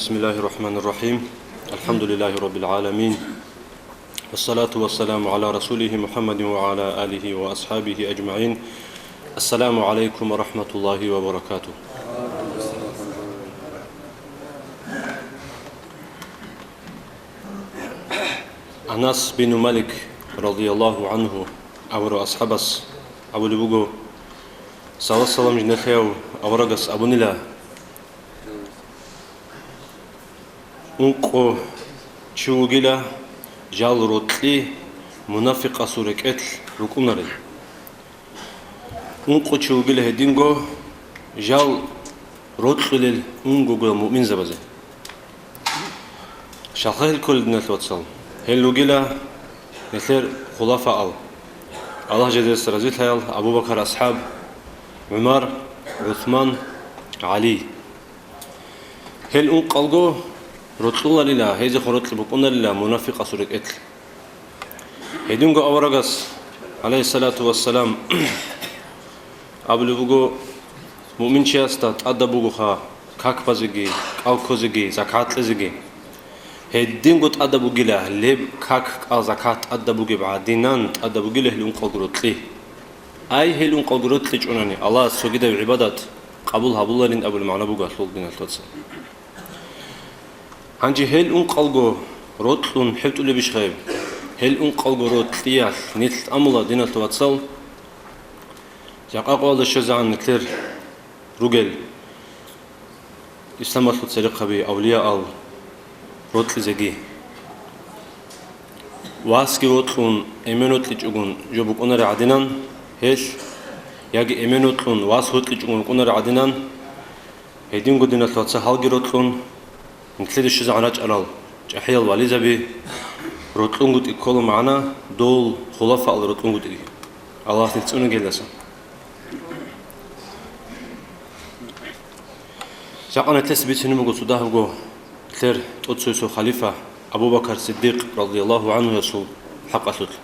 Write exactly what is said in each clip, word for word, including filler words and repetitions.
بسم الله الرحمن الرحيم. الحمد لله رب العالمين. والصلاة والسلام على رسوله محمد وعلى آله وأصحابه أجمعين. السلام عليكم ورحمة الله وبركاته. Анас бину Малик, радияллагьу гӀангьу, абурав асхӀабас абулеб буго, салат-салам жинда лъеяв аварагас абунила: ункъо чи вугила, жал рокьи мунафикъасул рекӀелъ рукӀунарел. Ункъо чи вугила гьединго, жал рокьулел унгого муъминзабазе. Щалха гьел кколел, диналъ вацал? Гьел ругила нилъер хулафаал, Аллагь жездаса разилъаял, Абу Бакар асхӀаб, ГӀумар, ГӀусман, ГӀали. Гьел ункъалго рокьуларила, гьезехун рокьи букӀунарила мунафикъасул рекӀелъ. Гьединго аварагас, гӀалайгьиссалату вассалам, абулеб буго, муъминчиясда тӀадаб бугоха как базеги, кӀал ккозеги, закат кьезеги. Гьединго тӀадаб бугила, гьеб как, кӀал, закат тӀадаб бугеб гӀадинан тӀадаб бугила гьел ункъалго рокьи. Ай, гьел ункъалго рокьи чӀунани, Аллагьас цогидаб гӀибадат къабул гьабуларин абулеб магӀна буго, диналъ вацал. Гьанже гьел ункъалго рокьун хӀетӀулебищ гьеб? Гьел ункъалго рокьиялъ нилъ амула, диналъ вацал, жакъа къоялда щвезегӀан нилъер ругел исламалъул церехъаби, авлияал рокьизеги. Васги вокьун, эмен вокьичӀогун жо букӀунари гӀадинан гьелъ, яги эмен вокьун, вас вокьичӀогун букӀунари гӀадинан, гьединго, диналъ вацал, гьалги рокьун, нилъеде щвезегӀан рачӀарал чӀахӀиял вализаби рокьунгутӀи ккола магӀна, дол хулафаал рокьунгутӀиги, Аллагьас нилъ цӀунигелдаса. Жакъа нилъеца бицине буго цо дагьабго нилъер тӀоцевесев халифа Абу Бакар Сиддикъ, радияллагьу гӀангьуясул хӀакъалъулъ.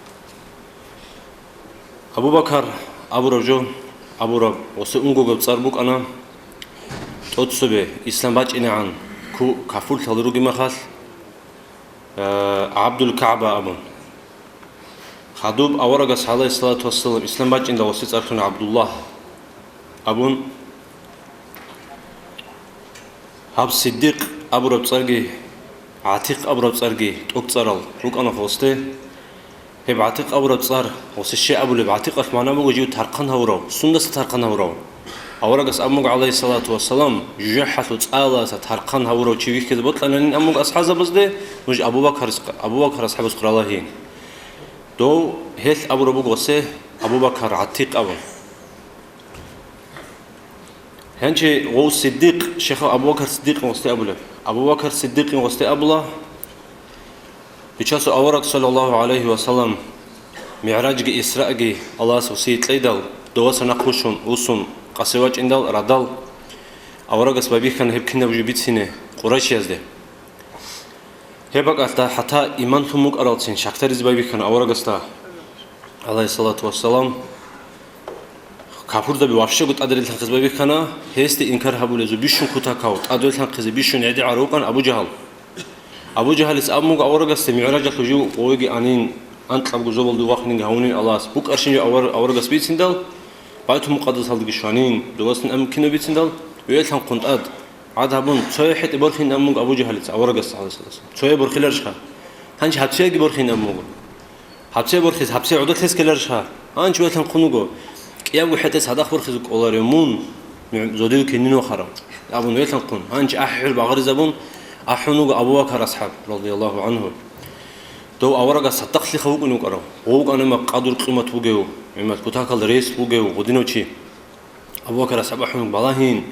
Абу Бакар абураб жо, абураб гъосе унгогаб цӀар букӀана, тӀоцебе ислам бачӀинегӀан ку-, кафурлъал ругеб мехалъ, э, ГӀабдул КагӀба абун. Хадуб аварагас, гӀалайгьиссалату вассалам, ислам бачӀиндал гъосе цӀар лъуна ГӀабдуллагь абун. Гьаб Сиддикъ абураб цӀарги, ГӀатикъ абураб цӀарги тӀокӀцӀарал рукӀана гъосде. Гьеб ГӀатикъ абураб цӀар, гъосе щай абулеб, ГӀатикъалъ магӀна буго жив тархъан гьавурав, сундаса тархъан гьавурав. Аварагас абун буго, гӀалайгьиссалату вассалам, жужахӀалъул цӀаласа тархъан гьавурав чи вихьизе бокьананин абун буго асхӀабзабазде, нуж Абу Бакарас-, Абу Бакар асхӀабасухъ ралагьейин. Дов гьелъ абураб буго гъосе Абу Бакар ГӀатикъ абун. Гьанже гъов Сиддикъ, щайха Абу Бакар Сиддикъин гъосде абулеб? Абу Бакар Сиддикъин гъосде абула, Бичасул авараг, саллаллагьу гӀалайгьи ва саллам, МигӀражги Исраги Аллагьас гъосие кьейдал, доваса нахъвуссун, вуссун, къасе вачӀиндал, радал, аварагас байбихьана гьеб кинаб жо бицине къурайшиязде. Гьеб бакӀалда хӀатта иман лъун букӀаралцин щакдаризе байбихьана аварагасда, гӀалайгьиссалату вассалам, капурдаби вообще-го тӀаде релъанхъизе байбихьана, гьесде инкар гьабулезул бищун кутакав, тӀаде релъанхъизе бищун гӀедегӀан рукӀана Абу Жагьал. Абу Жагьалис абун буго аварагасда, МигӀражалъув жив гъовеги анин, анкьабго зобалде вахинги гьавунин Аллагьас, букӀарщин жо авар-, аварагас бициндал, Байтул-Мукъадасалдаги щванин, довасин ам кинаб бициндал, вегӀлъанхъун тӀад, гӀад гьабун, цояв хӀетӀе борхин абун буго Абу Жагьалица аварагасда, гӀалайгьиссалату вассалам. Цояв борхиларищха? Гьанже гьабцеяги борхин абун буго. Гьабцеяв борхиз, гьабцеяв гӀодов лъескеларищха? Гьанже вегӀлъанхъун вуго. КӀиябго хӀетӀе цадахъ борхизе кӀоларев мун, зодив кинин вахарав, абун вегӀлъанхъун. Гьанже ахӀи-хӀур багъаризабун ахӀун вуго Абу Бакар асхӀаб, радияллагьу гӀангьу. Дов аварагас цадахълъиха вукӀун вукӀарав. Гъов вукӀана имам къадру-къимат бугев, имам кутакалда рес бугев гъодинав чи. Абу Бакар асхӀаб ахӀун вуго: балагьин,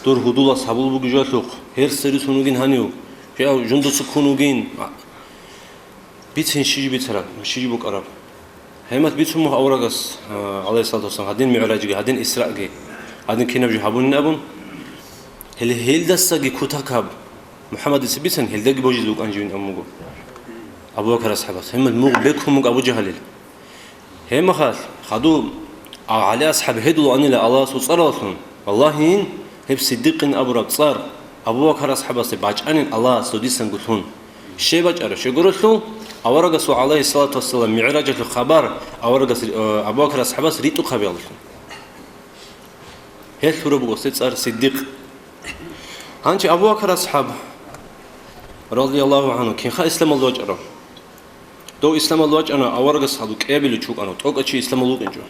дур гьудулас гьабул бугеб жоялъухъ, гьерсерисун вугин гьанив, жав жундуца ккун вугин. Бицин, щиб бицараб, щиб букӀараб. Гьемат бицун буго аварагас, а, гӀалайгьиссалату вассалам, гьадин МигӀражги, гьадин Исраги, гьадин кинаб жо гьабунин абун. Гьеле гьелдасаги кутакаб МухӀаммадица бицан, гьелдаги божизе вукӀан живин абун буго Абу Бакар асхӀабас. Гьемат мугъ бекун буго Абу Жагьалил. Гьеб мехалъ, хадуб, а, ГӀали асхӀаб гьедулаанила Аллагьасул цӀаралъун, валлагьин, гьеб Сиддикъин абураб цӀар, Абу Бакар асхӀабасде бачӀанин Аллагьас додисанго лъун. Щай бачӀараб? Щайгурелъул, аварагасул, гӀалайгьиссалату вассалам, мигӀражалъул хабар аварагас, э, Абу Бакар асхӀабас ритӀухъ гьабиялъун. Гьелъ гьураб буго цӀар Сиддикъ. Гьанже Абу Бакар асхӀаб, радияллагьу гӀангьу, кинха исламалда вачӀарав? Дов исламалда вачӀана, аварагас гьадур кӀиабилев чи вукӀана, тӀокӀав чи исламалда вукӀинчӀо.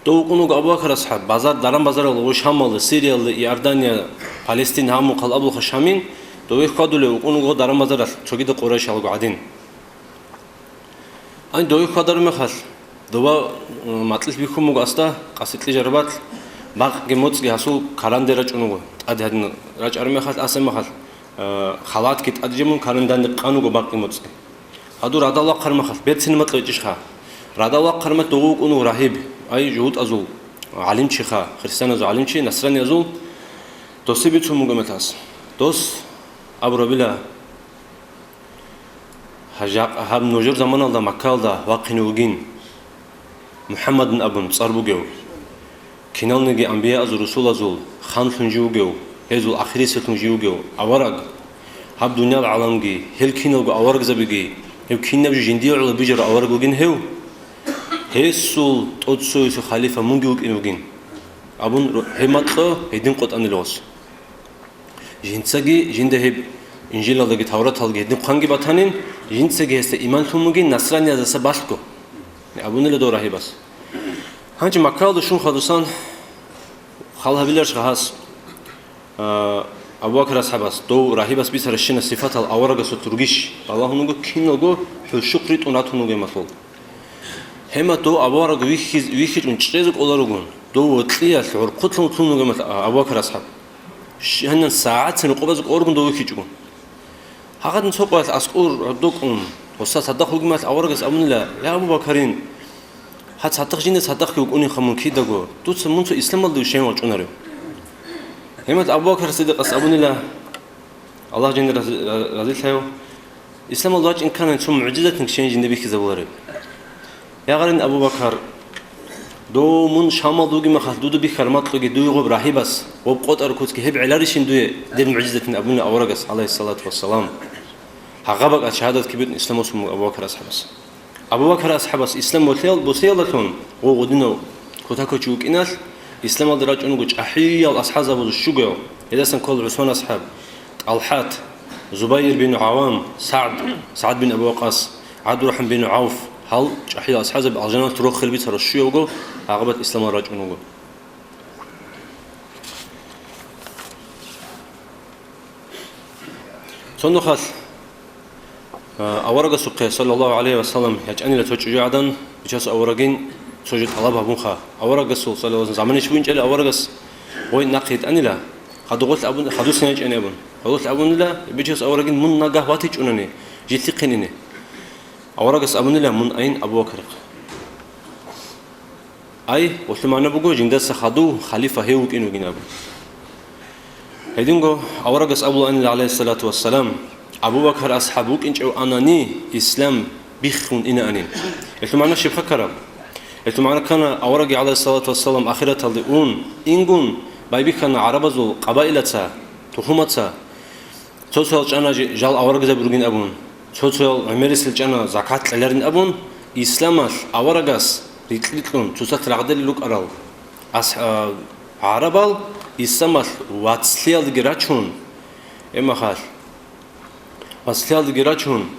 Дов вукӀун вуго Абу Бакар асхӀаб, базар, даран-базаралда, ва Шамалда, Сириялда, Иордания, Палестин, гьаб мухъал абулха Шамин, дове хьвадулев вукӀун вуго даран-базаралъ, цогидал къурайшалго гӀадин. Ай, дове хьвадараб мехалъ, дова, м, макьилъ бихьун буго асда, къасикьи жарабалъ, бакъги моцӀги гьасул каранде рачӀун вуго, тӀаде гьадин рачӀараб мехалъ, асеб мехалъ, э, халатги тӀаде жимун, каранданде къан вуго бакъги моцӀги. Гьадур радал вахъараб мехалъ, берцин макьилъ гьечӀищха? Радал вахъараб мехалъ дов вукӀун вуго рагьиб, ай, жугьутӀазул гӀалимчиха, христианазул гӀалимчи, насраниязул, досе бицун буго мехалъ. Дос абурабила, Гьа-, жакъа гьаб нужер заманалда Маккаялда вахъине вугин, МухӀаммадин абун цӀар бугев, киналниги анбияазул, русулазул ханлъун жив вугев, гьезул ахирисеблъун жив вугев авараг, гьаб дуниял гӀаламги, гьел киналго аварагзабиги, гьев кинаб жо жиндие гӀоло бижарав авараг вугин гьев, гьесул тӀоцевесев халифа мунги вукӀине вугин, абун ру-, гьеб макьо гьедин къотӀанила гъос. Жинцаги, жинда гьеб Инжилалдаги Тавраталдаги гьедин хъванги батанин, жинцаги гьесда иман лъун бугин насраниязаса балъго, абунила дов рагьибас. Гьанже Маккаялда щун хадусан хал гьабиларищ гьас, а, Абу Бакар асхӀабас, дов рагьибас бицаращина сифатал аварагасулъ ругищ? Балагьун вуго киналго хӀулщухъ ритӀун ратун вугемалъул. Гьемат дов авараг вихьиз-, вихьичӀун чӀезе кӀоларугун, дов вокьиялъ гӀурхъулъун лъун вугемалъ Абу Бакар асхӀаб. Щ-, гьанан сагӀатцин рукъубазе кӀоргун дов вихьичӀого. Гьагъадин цо къоялъ аскӀор гӀодокӀун, гъоса цадахъ вугемалъ аварагас абунила: «Я Абу Бакарин, гьа цадахъ жинда цадахъги вукӀунеха мун кидаго, дуца мунца исламалде щайин вачӀунарев?» Гьемат Абу Бакар Сиддикъас абунила, Аллагь жинда рази-, ра-, разилъаяв, исламалда вачӀин ккани цо мугӀжизатин щайин жинда бихьизабулареб. Я гъарин Абу Бакар, дов мун Шамалда вугеб мехалъ дуда бихьараб макьуги дуе гъоб рагьибас, гъоб къотӀараб куцги гьеб гӀеларищин дуе дир мугӀжизатин абуна аварагас, гӀалайгьиссалату вассалам. Гьагъа бакӀалъ шагьадат кибитӀун исламалъун буго Абу Бакар асхӀабас. Абу Бакар асхӀабас ислам босиялдалъун гъов гъудинав кутакочи вукӀиналъ, исламалда рачӀун вуго чӀахӀиял асхӀазабазул щугаяв, гьедасан ккола ГӀусман асхӀаб, ТӀалхӀат, Зубайр бин ГӀавам, СагӀд, СагӀд бин Абу Вакъас, ГӀабдурахӀман бин ГӀавф, гьал чӀахӀиял асхӀазаби алжаналъ рохел бицарал щуявго гьагъабат исламалда рачӀун вуго. Цо нухалъ, а, аварагасухъе, саллаллагьу гӀалайгьи ва саллам, ячӀанила цо чӀужугӀадан, бичасул аварагин цо жо тӀалаб гьабунха. Аварагасул, саллаллагьу гӀалайгьи ва саллам, заманищ бугинчӀали аварагас гъой нахъе йитӀанила, хадугъулъ абун, хадусин ячӀани абун. Хадугъулъ абунила, бичасул аварагин мун нагагь ватичӀунани, жилъихъин ине. Аварагас абунила, мун айн Абу Бакарихъ. Ай, гъолъул магӀна буго, жиндаса хадув халифа гьев вукӀин вугин абун. Гьединго аварагас абулаанила, гӀалайгьиссалату вассалам, Абу Бакар асхӀаб вукӀинчӀев анани, ислам биххун инаанин. Гьелъул магӀна щибха ккараб? Гьелъул магӀна ккана, авараги, гӀалайгьиссалату вассалам, ахираталде ун, ингун, байбихьана гӀарабазул къабаилаца, тухумаца, Цо-цоял чӀана жи-, жал аварагзаби ругин абун, цо-цоял гӀемерисел чӀана закат кьеларин абун, исламалъ аварагас рикь-рикьун цоцалъ рагъделел рукӀарал ас-, а, гӀарабал исламалъ вацлъиялдеги рачун, гьеб мехалъ, вацлъиялдеги рачун,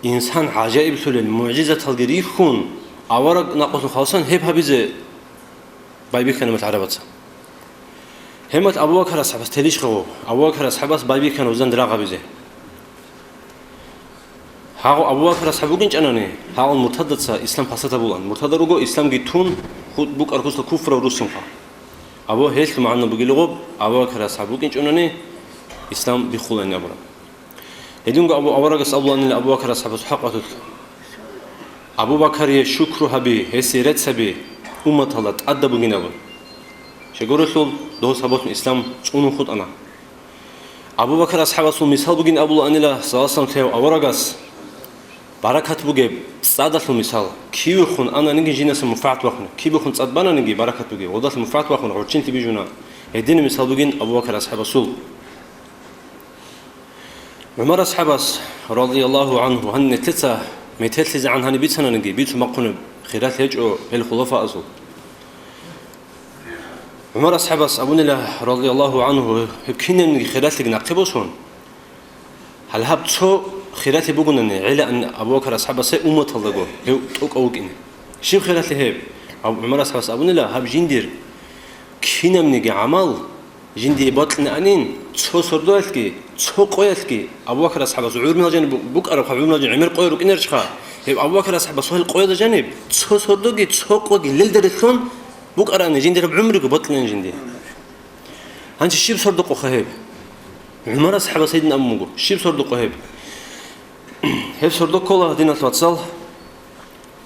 инсан гӀажаиблъулел мугӀжизаталги рихьун, авараг накъулъун хадусан гьеб гьабизе байбихьана мал гӀарабаца. Гьемал Абу Бакар асхӀабас телищ гъав? Абу Бакар асхӀабас байбихьана гъозан рагъ гьабизе. Гьагъав Абу Бакар асхӀаб вукӀинчӀанани, гьагъал муртадаца ислам пасат гьабулаан. Муртадар руго, исламги тун, хутӀ букӀар кусла куфрав руссунха. Абу гьелъ магӀна бугила гъоб, Абу Бакар асхӀаб вукӀинчӀунани, ислам биххулаан абураб. Гьединго Абу аварагас абуланила Абу Бакар асхӀабасул хӀакъалъулъ: «Абу Бакарие шукру гьаби, гьесие рецц гьаби, умматалда тӀадаб бугин», – абун. Щегорелъул дов сабаблъун ислам цӀунун хутӀана. Абу Бакар асхӀабасул мисал бугин абулаанила, саллаллагьу гӀалайгьи ва саллам, лъев аварагас баракат бугеб цӀадалъул мисал. Кивехун ананиги жинаса мунфагӀат бахъун, кибехун цӀад бананиги баракат бугеб, гъодалъ мунфагӀат бахъун гӀурччинлъи бижуна. Гьединаб мисал бугин Абу Бакар асхӀабасул. ГӀумар асхӀабас, радияллагьу гӀангьу, гьаниб нилъеца метерлъизегӀан гьаниб бицананиги, бицун бахъунеб хиралъи гьечӀо гьел хулафаазул. ГӀумар асхӀабас абунила, радияллагьу гӀангьу, гьеб кинабниги хиралъиги нахъе босун, гьале гьаб цо хиралъи бугунани, гӀелаан Абу Бакр асхӀабасе умматалдаго гьев тӀокӀав вукӀине. Щиб хиралъи гьеб? Аб-, ГӀумар асхӀабас абунила, гьаб жиндир кинабниги гӀамал жиндие бокьине анин, цо сордоялъги, цо къоялъги, Абу Бакр асхӀабас гӀумрал жаниб бу-, букӀарабха, гӀумрал жаниб гӀемер къоял рукӀинарищха, гьеб Абу Бакр асхӀабас гьел къоял жаниб цо сордоги, цо къоги лелда релълъун букӀарани жиндир гьаб гӀумруги бокьилан жиндие. Гьанже щиб сордо къоха гьеб? ГӀумар асхӀабас гьедин абун буго, щиб сордо къо гьеб? Гьеб сордо ккола, диналъ вацал,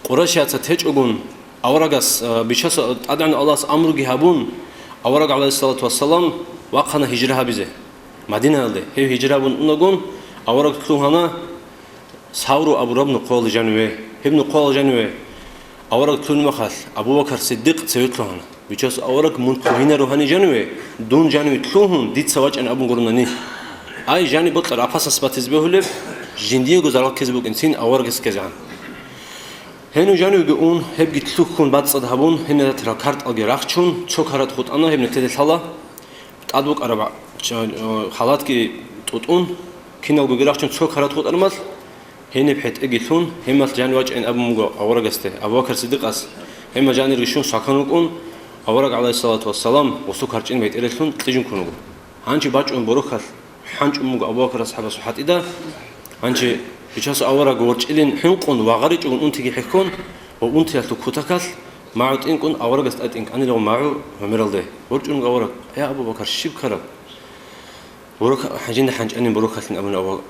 Къурайшияца течӀогун, аварагас, а, Бичасул ТӀадегӀан Аллагьас амруги гьабун, авараг, гӀалайгьиссалату вассалам, вахъана гьижра гьабизе Мадинаялде. Гьев гьижра гьабун унагун, авараг лъугьана Савру абураб нохъоялда жаниве. Гьеб нохъоялда жаниве авараг лъугьун махалъ, Абу Бакр Сиддикъ цеве лъугьана. Бичасул авараг, мун лъугьинаро гьанив жаниве, дун жаниве лъугьун, дица вачӀани абун гуронани. Ай, жаниб бокьараб опасность батизе бегьулеб, жиндиего зарал ккезе букӀинцин аварагас ккезегӀан. Гьенив жанивеги ун, гьебги лъухьун бацӀцӀад гьабун, гьенир ратарал картӀалги рахчун, цо карат хутӀана, гьеб нилъеде лъала, тӀад букӀараб, а, ч-, а, халатги тӀутӀун, киналгоги рахчун цо карат хутӀармал, гьениб хӀетӀеги лъун, гьемал жанив вачӀайин абун буго аварагасде, Абу Бакр Сиддикъас, гьемал жанирги щун сахъан вукӀун, авараг, гӀалайгьиссалату вассалам, гъосул карчӀин бетӀералъун кьижун ккун вуго. Гьанчи бачӀун борохьалъ хӀанчӀун буго Абу Бакр асхӀабасул хӀатӀида. Гьанчи Бичасул авараг ворчӀилин хӀинкъун, вагъаричӀогун унтиги хӀехьон ва унтиялъул кутакалъ магӀу тӀинкӀун аварагас тӀатӀинкӀанилаго магӀу гьумералде. ВорчӀун авараг: «Я Абу Бакр, щиб ккараб?» Борок-, жинда хӀанчӀанин борохьалъин абуна Абу-,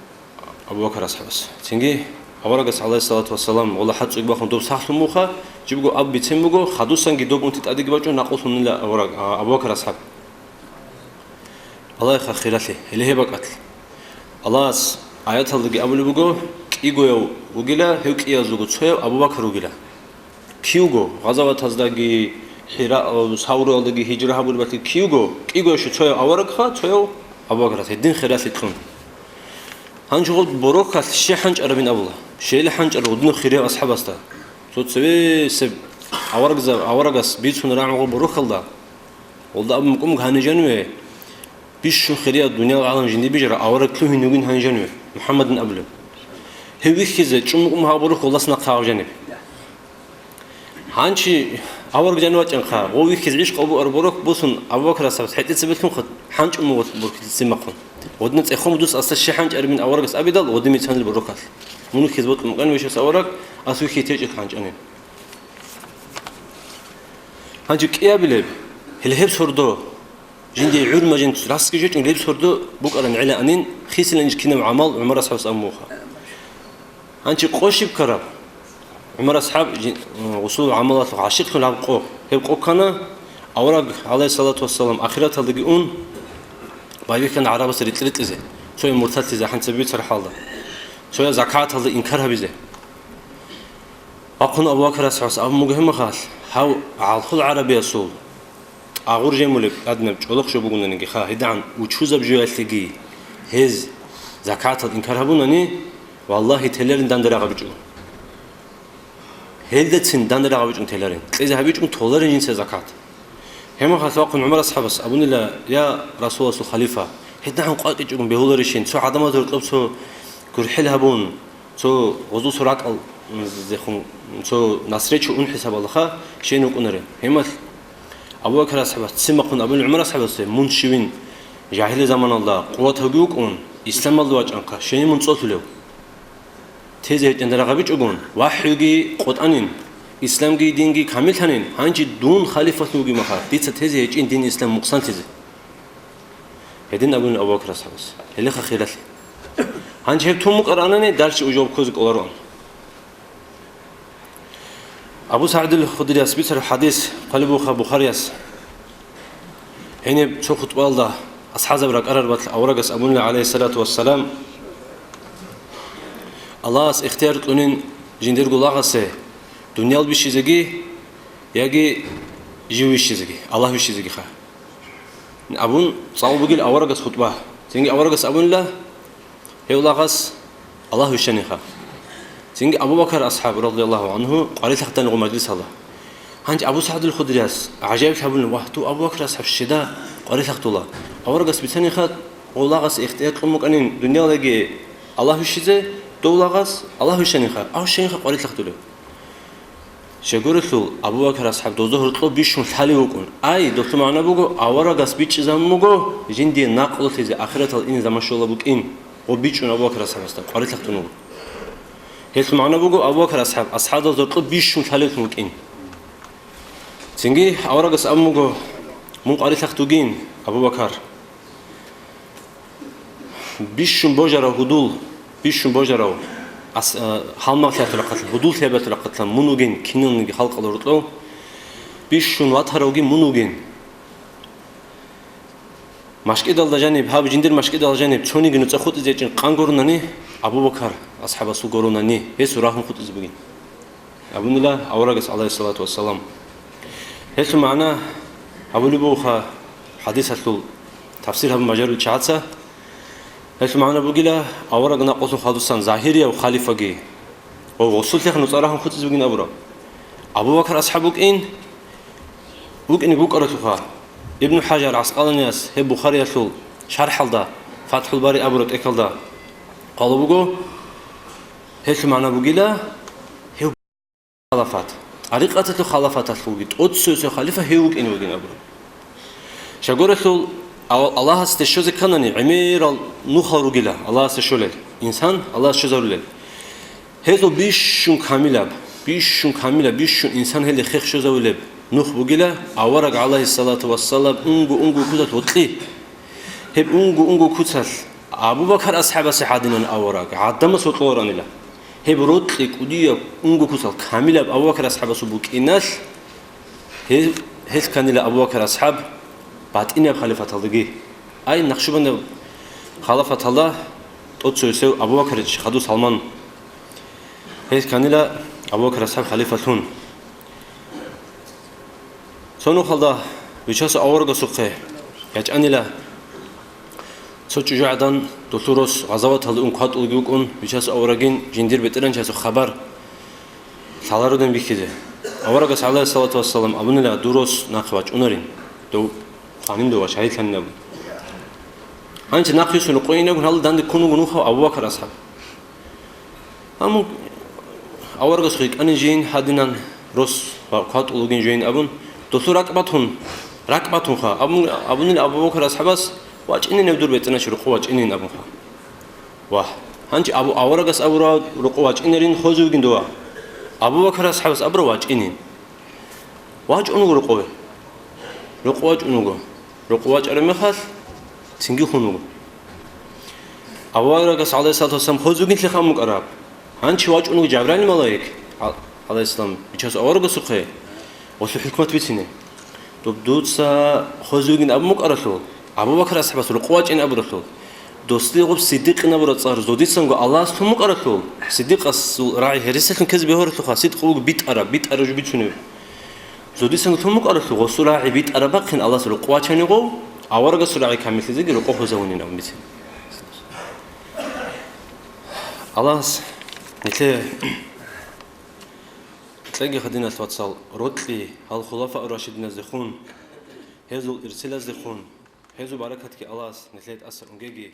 Абу Бакр асхӀабас. Цинги аварагас, гӀалайгьиссалату вассалам, валлагь, хӀацӀцӀуги бахун доб сахлъун буха, жибго аб бицен буго, хадусанги доб унти тӀадеги бачӀун накъулъунила авараг, а, Абу Бакр асхӀаб. Аллагьиха хиралъи, гьеле гьеб бакӀалъ. Аллагьас аяталдаги абулеб буго, кӀигояв вугила, гьев кӀиязулго цояв Абу Бакр вугила. Кивго, гъазаватаздаги, Хира-, Савруялдаги гьижра гьабулебалъи кивго, кӀигояв щу цояв аварагха, цояв Абу Бакр, гьедин хиралъи кьун. Гьанже гъоб борохьалъ щи хӀанчӀарабин абула, щел хӀанчӀараб гъудинаб хирияв асхӀабасда. Цо цевесеб аварагзаб-, аварагас бицун рагӀун гъоб борохьалда, гъолда абун букӀун гьанижан ве, бищун хирияв дуниял гӀалам жиндир бижарав авараг лъугьин вугин гьанижан ве, МухӀаммадин абулев. Гьев вихьизе чӀун букӀун гьаб борохь гъолдаса нахъа гьав жаниб. Гьанчи авараг жанив вачӀанха, гъов вихьизе гӀиш къабул араб борохь босун, Абу Бакр асхӀабас хӀетӀе цебе лъунха хӀанчӀун мугъ борхьилъи цимахъун. Гъодин цӀехун дус асда щи хӀанчӀарабин аварагас абидал, гъодин мицанил борохьалъ. Мун вихьизе бокьун букӀан вешас авараг, ас вихьи течӀел хӀанчӀани. Гьанчи кӀиабилеб, гьел гьеб сордо. Жинди гӀурмажин расги жечӀун гьеб сордо букӀаран гӀелаанин, хисиланищ кинаб гӀамал ГӀумар асхӀабас абун буха. Гьанчи къо щиб ккараб? ГӀумар асхӀаб жи-, гъусул гӀамалалъухъ гӀащикълъун гьаб къо. Гьеб къо ккана, авараг, гӀалайгьиссалату вассалам, ахираталдаги ун, байбихьана гӀарабасе рикь-рикьизе, цояв муртадлъизе хӀанцӀаб бицар хӀалда, цояв закаталда инкар гьабизе. Вахъун Абу Бакр асхӀабас абун буго гьеб мехалъ, гьав гӀалхул гӀарабиясул тӀагъур жемулеб тӀаднаб чӀолохъ жо бугонаниги ха, гьедигӀан учузаб жоялъеги гьез закатал инкар гьабунани, валлагьи, теларин данде рагъабичӀо. Гьелдацин данде рагъабичӀун теларин, кьезе гьабичӀун толарин жинца закат. Гьеб мехалъ вахъун ГӀумар асхӀабас абунила: «Я Расуласул халифа, гьедигӀан къвакӀичӀогун бегьуларищин, цо гӀадамаз гьоркьоб цо гурхӀел гьабун, цо гъозул цо ракӀал, м, зехун, цо насречо ун хӀисабалдаха щейин вукӀунарев». Гьемалъ Абу Бакр асхӀабас ццимахъун абун ГӀумар асхӀабасде: «Мун щивин жагьилия заманалда къуватавги вукӀун, исламалда вачӀанха, щейин мун цӀолъулев?» Тезе гьечӀин дарагъабичӀогун, вахӀюги къотӀанин, исламги динги камиллъанин, гьанже дун халифалъун вугеб мехалъ, дица тезе гьечӀин дин ислам мукъсанлъизе. Гьедин абуни Абу Бакр асхӀабас. Гьелеха хиралъи. Гьанже гьеб тун букӀаранани, дальше уже ккозе кӀолароан. Абу СагӀидил Худрияс бицараб хӀадис, хъвалеб буха Бухарияс. Гьениб цо хутӀбаялда асхӀабзаб ракӀарарбалъ аварагас абунила, гӀалайгьиссалату вассалам: «Аллагьас ихтияр кьунин жиндирго лагъасе, дуниял бищизеги, яги жив вищизеги, Аллагь вищизегиха», — абун цӀалул бугил аварагас хутӀба. Цинги аварагас абунила: Гьев лагъас Аллагь вищаниха. Цинги Абу Бакар асхӀаб, радияллагьу гӀангьу, къварилъахъ данигъо мажлисалда. Гьанже Абу СагӀдул Худрияс гӀажаиблъи гьабуна: «Вагь, дов Абу Бакар асхӀаб щеда къварилъахъ дола?» Аварагас бицаниха, гъов лагъас ихтияр кьун букӀанин дуниялалдаги Аллагь вищизе, дов лагъас Аллагь вищаниха, ав щениха къварилъахъ долев. Щайгурелъул, Абу Бакар асхӀаб дозда гьоркьоб бищун лъалев вукӀун. Ай, долъул магӀна буго, аварагас бичӀчӀизабун буго, жиндие накълулъизе ахиратал ине заман щола букӀин, гъо бичӀчӀун Абу Бакар асхӀабасда, къварилъахъ тун вуго. Гьелъул магӀна буго, Абу Бакар асхӀаб асхӀабдал гьоркьоб бищун лъалевлъун вукӀин. Цинги аварагас абун буго: «Мун къварилъахъ дугин, Абу Бакар». Бищун божарав гьудул, бищун божарав ас-, а, гьалмагълъиялъул рахъалъан, гьудуллъиялъул рахъалъан мун вугин, киналниги халкъалда гьоркьов бищун ватаравги мун вугин. МашкӀидалда жаниб, гьаб жиндир машкӀидалда жаниб цониги нуцӀа хутӀизе гьечӀин къан гурунани, Абу Бакар асхӀабасул гурунани, гьесул рагьун хутӀизе бугин. Абунила аварагас, гӀалайгьиссалату вассалам. Гьелъул магӀна гьабулеб бугоха хӀадисалъул тафсир гьабун бажарулел чагӀаца. Гьелъул магӀна бугила, авараг накъулъун хадусан загьирияв халифаги ва гъосулъеха нуцӀа рагьун хутӀизе бугин абураб. Абу Бакар асхӀаб вукӀин, вукӀине букӀаралъуха. Ибну ХӀажар ГӀаскъаланияс гьеб Бухариялъул шархӀалда, ФатхӀул Бари абураб тӀехьалда къала буго, гьелъул магӀна бугила, гьев халафат. ТӀарикъаталъул халафаталъулги тӀоцевесев халифа гьев вукӀине вугин абураб. Щайгурелъул, Ал-, Аллагьасде щвезе кканани, гӀемерал нухал ругила Аллагьасде щолел, инсан Аллагьасде щвезарулел. Гьезул бищун камилаб, бищун камилаб, бищун инсан гьелде хех щвезавулеб нух бугила авараг, гӀалайгьиссалату вассалам, унго-унго куцалъ гьоркьи. Гьеб унго-унго куцалъ Абу Бакар асхӀабасе гӀадинан авараг, гӀадамас гьоркьоранила. Гьеб рокьи кӀудияб унго куцал камилаб Абу Бакар асхӀабасул букӀиналъ, гьел, гьел кканила Абу Бакар асхӀаб батӀинаб халифаталдаги. Ай, Нахшубандияб халафаталда тӀоцевесев Абу Бакарич хадув Салман. Гьел кканила Абу Бакар асхӀаб халифалъун. Цо нухалда Бичасул аварагасухъе ячӀанила цо чӀужугӀадан, долъул рос гъазаваталде ун кватӀулги вукӀун, Бичасул аварагин жиндир бетӀергьанчиясухъ хабар лъалародин бихьизе. Аварагас, гӀалайгьиссалату вассалам, абунила: «Дур рос нахъе вачӀунарин, дов хъванин дова, шагьидлъанин», – абун. Гьанже нахъе юсун рукъуйинагун гьалда данде ккун вуго нухав Абу Бакар асхӀаб. Амма аварагас гьикъани жийин гьадинан рос ва кватӀул вугин жийин абун, долъул ракӀ батун, ракӀ батунха, абун, абунил Абу Бакр асхӀабас: «ВачӀинин гьев дур бетӀергьанчи, рокъов вачӀинин», – абунха. Вагь, гьанчи Абу, аварагас абура: «Рокъов вачӀинарин, хвезе вугин дова». Абу Бакр асхӀабас абура: «ВачӀинин». ВачӀун вуго рокъове. Рокъов вачӀун вуго. Рокъов вачӀараб мехалъ, цинги хун вуго. Аварагас, гӀалайгьиссалату вассалам, хвезе вугин лъеха мукӀараб. Гьанчи вачӀун вуго Жабраил малаик, гӀал-, гӀалайгьиссалам, Бичасул аварагасухъе, гъосул хӀикмат бицине. Доб дуца хвезе вугин абун мукӀаралъул, Абу Бакр асхӀабас рокъов вачӀин абуралъул, досде гъоб Сиддикъин абураб цӀар зодисанго Аллагьас лъун мукӀаралъул, Сиддикъасул рагӀи гьересиялъун ккезе бегьулароха, Сиддикъ вуго битӀараб, битӀараб жо бицунев. Зодисанго лъун мукӀаралъул, гъосул рагӀи битӀараб бахъин Аллагьас рокъов вачани гъов, аварагасул рагӀи камиллъизеги рокъов хвезавунин абун бицин. Аллагьас нилъее кьеги, гьадинал вацал, рокьи гьал хулафа ар-рашидиназдехун, гьезул ирсилаздехун, гьезул баракатги Аллагьас нилъее тӀаса унгеги.